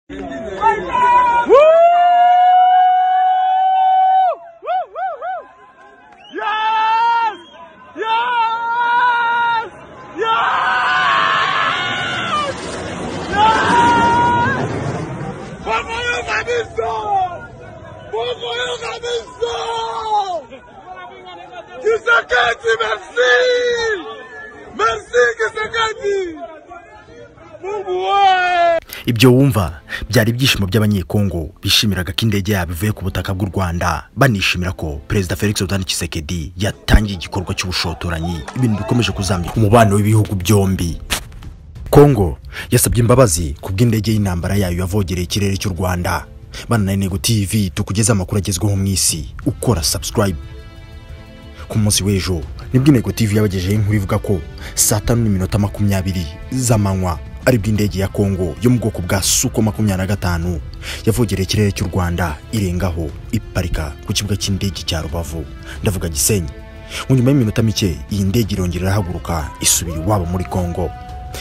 Woo! Woo! Woo! Woo! Yes! Yes! Yes! Yes! Boko kabisa! Boko kabisa! Tshisekedi, merci! Merci Tshisekedi! Mungu we! Ibyo wumva byari ibyishimo by'abanyekongo bishimiraga ko indege yabo ivuye ku butaka bw'u Rwanda, banishimira ko Perezida Felix Antoine Tshisekedi yatangiye igikorwa cy'ubushotoranyi, ibintu bikomeje kuzambya umubano w'ibihugu byombi. Kongo yasabye imbabazi ku bw'indege y'intambara yayo yavogereye ikirere cy'u Rwanda. Bana na Intego TV tukugeza amakuru agezweho mu isi, ukora subscribe. Ku munsi w'ejo nibwo Intego TV yabagejeho inkuru ivuga ko saa 5:20 z'amanywa ari bw'indege ya Kongo yo mu bwoko bwa Sukhoi 25 yavogereye ikirere cy'u Rwanda, irengaho iparika ku kibuga cy'indege cya Rubavu, ndavuga Gisenyi. Mu nyuma y'iminota mike iyi ndege irongera irahaguruka isubira iwabo muri Kongo.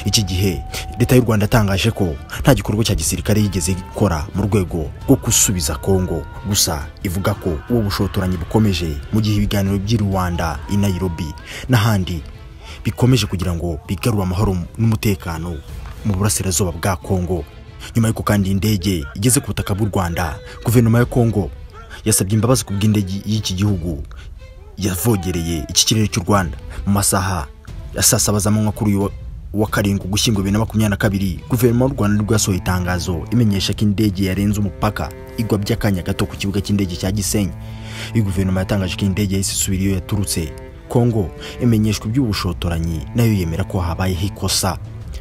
Iki gihe leta y'u Rwanda yatangaje ko nta gikorwa cya gisirikare yigeze ikora mu rwego rwo gusubiza Kongo, gusa ivuga ko ubu bushotoranyi bukomeje mu gihe ibiganiro by'i Rwanda, i Nairobi n'ahandi bikomeje kugira ngo bigarure amahoro n'umutekano mu burasirazuba bwa Kongo. Nyuma y'uko kandi indege igeze ku butaka bw'u Rwanda, guverinoma ya Kongo yasabye imbabazi ku bw'indege y'iki gihugu yavogereye iki kirere cy'u Rwanda mu masaha ya saa 7 z'amanywa kuri uyu wa 7 Ugushyingo 2022. Guverinoma y'u Rwanda nibwo yasohoye itangazo imenyesha ko indege yarenze umupaka igwa by'akanya gato ku kibuga cy'indege cya Gisenyi. Iyi guverinoma yatangaje ko indege yahise isubira iyo yaturutse. Kongo imenyeshwa iby'ubushotoranyi nayo yemera ko habayeho ikosa.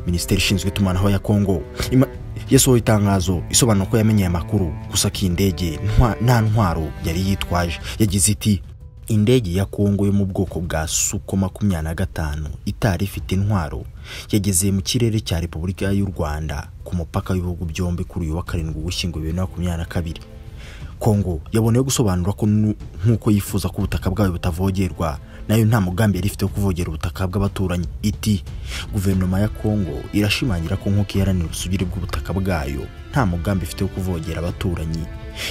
Minisiteri ishinzwe itumanaho ya Kongo yasohoye itangazo isobanura ko yamenye amakuru gusa ko indege nta ntwaro yari yitwaje. Yagize iti: indege ya Kongo yo mu bwoko bwa Sukhoi 25 itari ifite intwaro yageze mu kirere cya Repubulika y'u Rwanda ku mupaka w'ibihugu byombi kuri uyu wa 7 Ugushyingo 2022. Kongo yaboneyeho gusobanura ko nk'uko yifuza ko ubutaka bwayo butavogerwa, nayo nta mugambi yari ifite wo kuvogera ubutaka bw'abaturanyi. Iti: guverinoma ya Kongo irashimangira ko nk'uko iharanira ubusugire bw'ubutaka bwayo nta mugambi ifite wo kuvogera abaturanyi.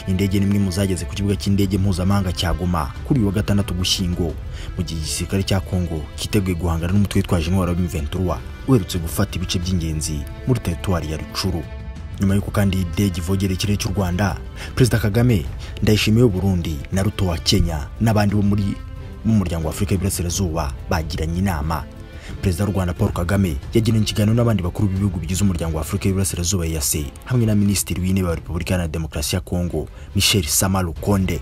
Indege nimwe mu zageze ku kibuga cy'indege mpuzamahanga cya Goma kuri uyu wa 6 Ugushyingo, mu gihe igisirikare cya Kongo cyiteguye guhangana n'umutwe witwaje intwaro wa M23 uherutse gufata ibice by'ingenzi muri teritwari ya Rutshuru. Nyuma y'uko kandi indege ivogereye ikirere cy'u Rwanda, Perezida Kagame, Ndayishimiye w'u Burundi na Ruto wa Kenya n'abandi bo muri mu muryango wa Afurika y'Iburasirazuba bagiranye inama. Perezida w'u Rwanda Paul Kagame yagiranye ikiganiro n'abandi bakuru b'ibihugu bigize umuryango wa Afurika y'Iburasirazuba EAC hamwe na Minisitiri w'Intebe wa Repubulika Iharanira Demokarasi ya Kongo Michel Sama Lukonde.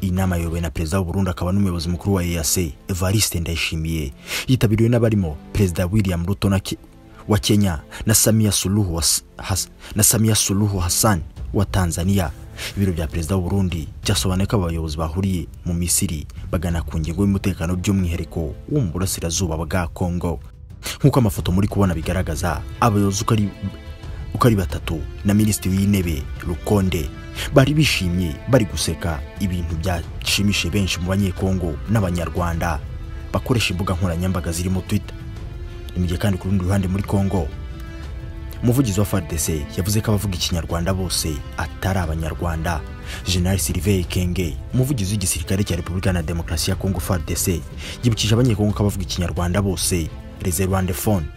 Iyi nama yayobowe na Perezida w'u Burundi akaba n'umuyobozi mukuru wa EAC Evariste Ndayishimiye, yitabiriwe n'abarimo Perezida William Ruto wa Kenya na Samia Suluhu Hassan wa Tanzania. Ibiro bya Perezida w'u Burundi byasobanuye ko abayobozi bahuriye mu Misiri bagana ku ngingo y'umutekano by'umwihariko wo mu burasirazuba bwa Kongo. Nk'uko amafoto muri kubona bigaragaza, abayobozi uko ari batatu na Minisitiri w'Intebe Lukonde bari bishimye, bari guseka, ibintu byashimishije benshi mu banyekongo n'abanyarwanda bakoresha imbuga nkoranyambaga zirimo Twitter. Ni mu gihe kandi ku rundi ruhande muri Kongo, umuvugizi wa FARDC yavuze ko abavuga ikinyarwanda bose atari abanyarwanda. General Sylvain Kenge, umuvugizi w'igisirikare cya Repubulika na Demokarasi ya Kongo FARDC, yibukije abanyekongo ko abavuga ikinyarwanda bose, les rwandophones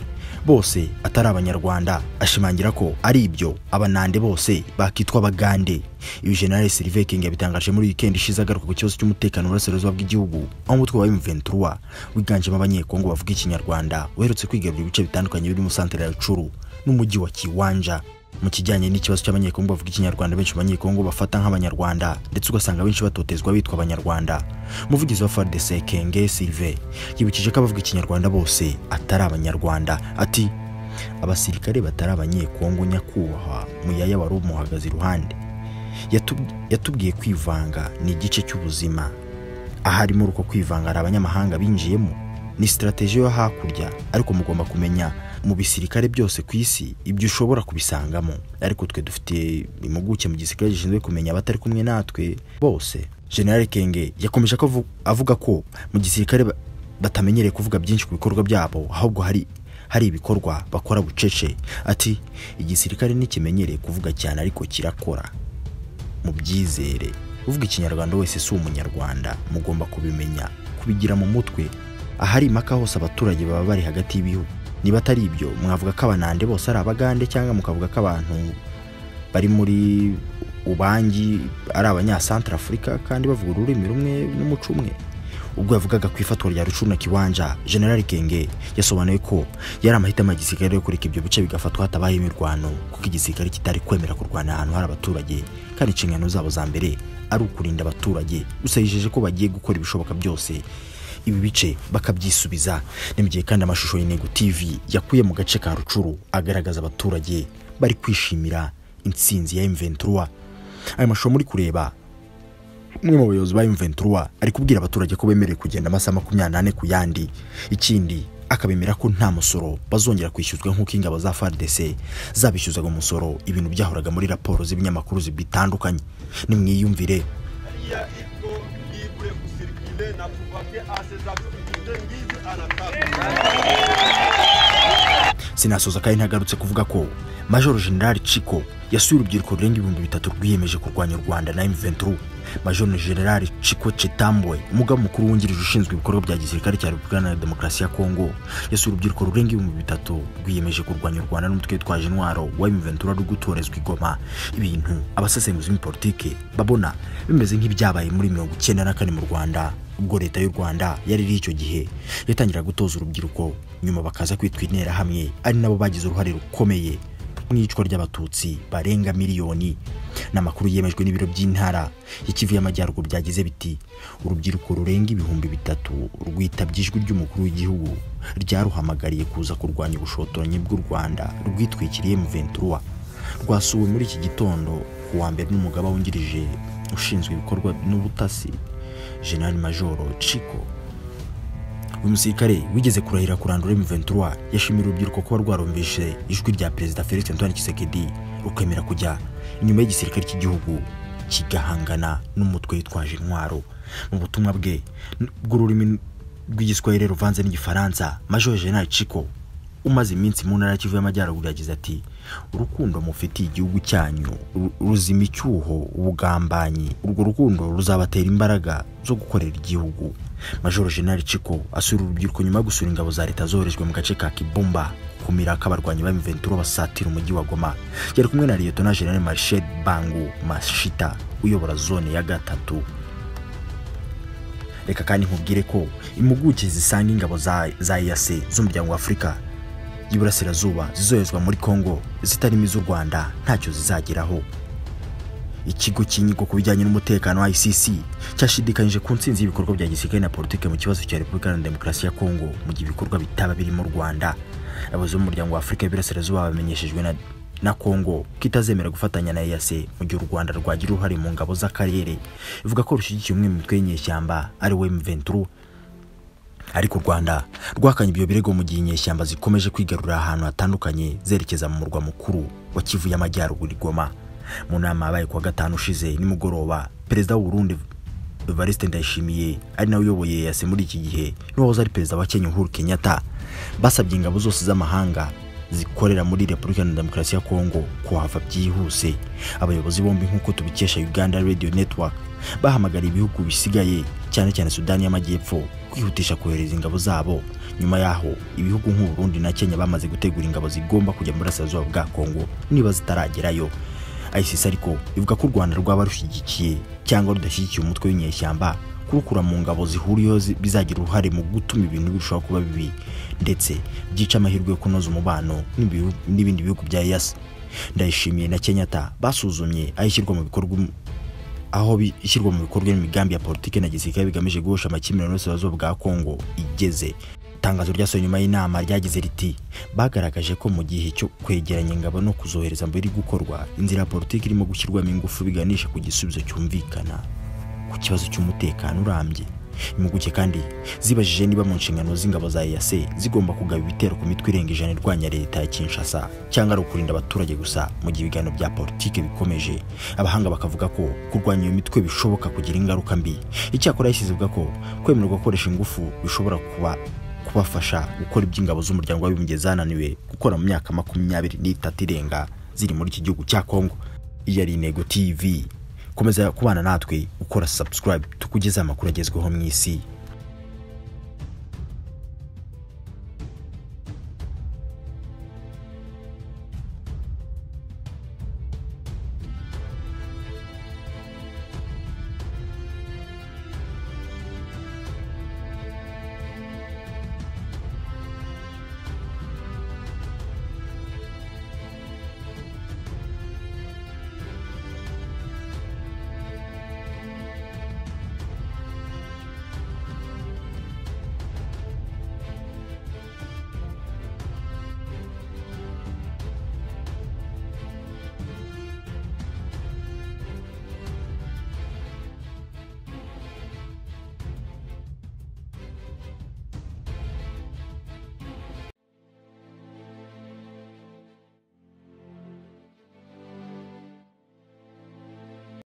bose atari abanyarwanda, ashimangira ko ari ibyo abanande bose bakitwa abagande. Ibi General Sylvain Kenge yabitangaje muri weekend ishize agaruka ku kibazo cy'umutekano mu burasirazuba bw'igihugu, aho umutwe wa M23 wiganjemo abanyekongo bavuga ikinyarwanda uherutse kwigarurira ibice bitandukanye birimo santere ya Rutshuru n'umujyi wa Kiwanja. Mu kijyanye n'ikibazo cy'abanyekongo bavuga ikinyarwanda, benshi mu banyekongo bafata nk'abanyarwanda ndetse ugasanga benshi batotezwa bitwa abanyarwanda. Umuvugizi wa FARDC Kenge Sylvain yibukije ko abavuga ikinyarwanda bose atari abanyarwanda. Ati: abasirikare batari abanyekongo nyakubahwa Muyaya wari umuhagaze iruhande yatubwiye kwivanga ni igice cy'ubuzima, ahari muri uko kwivanga hari abanyamahanga binjiyemo, ni strategie yo hakurya, ariko mugomba kumenya mu bisirikare byose ku isi ibyo ushobora kubisangamo, ariko twe dufite impuguke mu gisirikare gishinzwe kumenya abatari kumwe natwe bose. General Kenge yakomeje avuga ko mu gisirikare batamenyereye kuvuga byinshi ku bikorwa byabo, ahubwo hari hari ibikorwa bakora bucece. Ati igisirikare ntikimenyereye kuvuga cyane ariko kirakora, mu byizere. Uvuga ikinyarwanda wese si umunyarwanda, mugomba kubimenya, kubigira mu mutwe. Ahari impaka hose abaturage baba bari hagati y'ibihugu. Niba atari ibyo mwavuga ko abanande bose ari abagande, cyangwa mukavuga ko abantu bari muri Ubangi ari abanyasantra Afrika kandi bavuga ururimi rumwe n'umuco umwe. Ubwo yavugaga ku ifatwa rya Rucuru na Kiwanja, General Kenge yasobanuye ko yari amahitamo ya gisirikare yo kureka ibyo bice bigafatwa hatabaye imirwano, kuko igisirikare kitari kwemera kurwana ahantu hari abaturage kandi inshingano zabo za mbere ari ukurinda abaturage. Gusa yijeje ko bagiye gukora ibishoboka byose ibi bice bakabyisubiza. Ni mu gihe kandi amashusho y'Intego TV yakuye mu gace ka Rucuru agaragaza abaturage bari kwishimira intsinzi ya M23. Aya mashusho muri kureba, umwe mu bayobozi ba M23 ari kubwira abaturage ko bemerewe kugenda amasaha 24 ku yandi. Ikindi akabemera ko nta musoro bazongera kwishyuzwa nk'uko ingabo za FARDC zabishyuzaga umusoro, ibintu byahoraga muri raporo z'ibinyamakuru bitandukanye. Nimwiyumvire. Sinasoza kandi ntagarutse kuvuga ko Major General Chiko yasuye urubyiruko rurenga 3000 rwiyemeje kurwanya u Rwanda na M23. Major General Chiko Chitambwe, umugaba mukuru wungirije ushinzwe ibikorwa bya gisirikare cya Repubulika Iharanira Demokarasi ya Kongo, yasuye urubyiruko rurenga 3000 rwiyemeje kurwanya u Rwanda n'umutwe witwaje intwaro wa M23 ruri gutorezwa i Goma. Ibintu abasesenguzi b'politike babona bimeze nk'ibyabaye muri 94 mu Rwanda, ubwo leta y'u Rwanda yari iri icyo gihe yatangira gutoza urubyiruko, nyuma bakaza kwitwa interahamwe, ari nabo bagize uruhare rukomeye mu iyicwa ry'abatutsi barenga miliyoni. N'amakuru yemejwe n'ibiro by'intara y'Ikivu y'Amajyaruguru byagize biti urubyiruko rurenga 3000 rwitabye ijwi ry'umukuru w'igihugu ryaruhamagariye kuza kurwanya ubushotoranyi bw'u Rwanda rwitwikiriye M23. Rwasuwe muri iki gitondo ku wa mbere n'umugaba wungirije ushinzwe ibikorwa n'ubutasi General Major Chiko. Uyu musirikare wigeze kurahira kurandura M23 yashimira urubyiruko kuba rwarumvise ijwi rya Perezida Felix Antoine Tshisekedi rukemera kujya inyuma y'igisirikare cy'igihugu kigahangana n'umutwe witwaje intwaro. Mu butumwa bwe bw'ururimi rw'igiswahili ruvanze n'igifaransa, Major General Chiko umaze iminsi mu ntara ya Kivu y'Amajyaruguru yagize ati urukundo mufitiye igihugu cyanyu ruzima icyuho ubugambanyi, urwo rukundo ruzabatera imbaraga zo gukorera igihugu. Major General Chiko asura urubyiruko nyuma yo gusura ingabo za leta zoherejwe mu gace ka Kibumba kumira k'abarwanyi ba M23 basatira umujyi wa Goma. Yari kumwe na Lieutenant General Marshal Bangu Mashita uyobora zone ya gatatu. Reka kandi nkubwire ko impuguke zisanga ingabo za EAC z'umuryango wa Afurika y'Iburasirazuba zizoherezwa muri Kongo zitarimo iz'u Rwanda ntacyo zizageraho. Ikigo cy'inyigo ku bijyanye n'umutekano wa ICC cyashidikanyije ku ntsinzi y'ibikorwa bya gisirikare na politike mu kibazo cya Repubulika Iharanira Demokarasi ya Kongo mu gihe ibikorwa bitaba biri mu Rwanda. Abayobozi b'umuryango wa Afurika y'Iburasirazuba bamenyeshejwe na Kongo ko itazemera gufatanya na EAC mu gihe u Rwanda rwagira uruhare mu ngabo z'akarere. Ivuga ko rushyigikiye umwe mu mitwe y'inyeshyamba ari we M23. Ariko u Rwanda rwakanye ibyo birego mu gihe inyeshyamba zikomeje kwigarurira ahantu hatandukanye zerekeza mu murwa mukuru wa Kivu y'Amajyaruguru i Goma. Mu nama yabaye kuwa gatanu ushize nimugoroba, Perezida w'u Burundi Evariste Ndayishimiye ari nawe uyoboye EAC muri iki gihe n'uwahoze ari Perezida wa Kenya Uhuru Kenyatta basabye ingabo zose z'amahanga zikorera muri Repubulika Iharanira Demokarasi ya Kongo kuhava byihuse. Abayobozi bombi nk'uko tubikesha Uganda Radio Network bahamagara ibihugu bisigaye cyane cyane Sudani y'Amajyepfo kwihutisha kohereza ingabo zabo. Nyuma yaho ibihugu nk'u Burundi na Kenya bamaze gutegura ingabo zigomba kujya muri Burasirazuba bwa Kongo niba zitaragerayo. ICC ariko ivuga ko u Rwanda rwaba rushyigikiye cyangwa rudashyigikiye umutwe w'inyeshyamba kurukura mu ngabo zihuriyeho bizagira uruhare mu gutuma ibintu birushaho kuba bibi ndetse byica amahirwe yo kunoza umubano n'ibindi bihugu bya EAC. Ndayishimiye na Kenyatta basuzumye aho ishyirwa mu bikorwa aho ishyirwa mu bikorwa n'imigambi ya politike na gisirikare bigamije guhosha amakimbirane y'uburasirazuba bwa Kongo igeze. Itangazo ryasohowe nyuma y'inama ryagize riti bagaragaje ko mu gihe cyo kwegeranya ingabo no kuzohereza mbere gukorwa inzira ya politiki irimo gushyirwamo ingufu biganisha ku gisubizo cyumvikana ku kibazo cy'umutekano urambye. Impuguke kandi zibajije niba mu nshingano z'ingabo za EAC zigomba kugaba ibitero ku mitwe irenga 100 irwanya leta ya Kinshasa cyangwa ari ukurinda abaturage gusa mu gihe ibiganiro bya politike bikomeje. Abahanga bakavuga ko kurwanya iyo mitwe bishoboka kugira ingaruka mbi. Icyakora yashyize ivuga ko kwemererwa gukoresha ingufu bishobora kuba kubafasha gukora iby'ingabo z'umuryango w'abibumbye zananiwe gukora mu myaka 23 irenga ziri muri iki gihugu cya Kongo. Iyi ari Intego TV, komeza kubana natwe ukora subscribe tukugeze amakuru agezweho mu isi.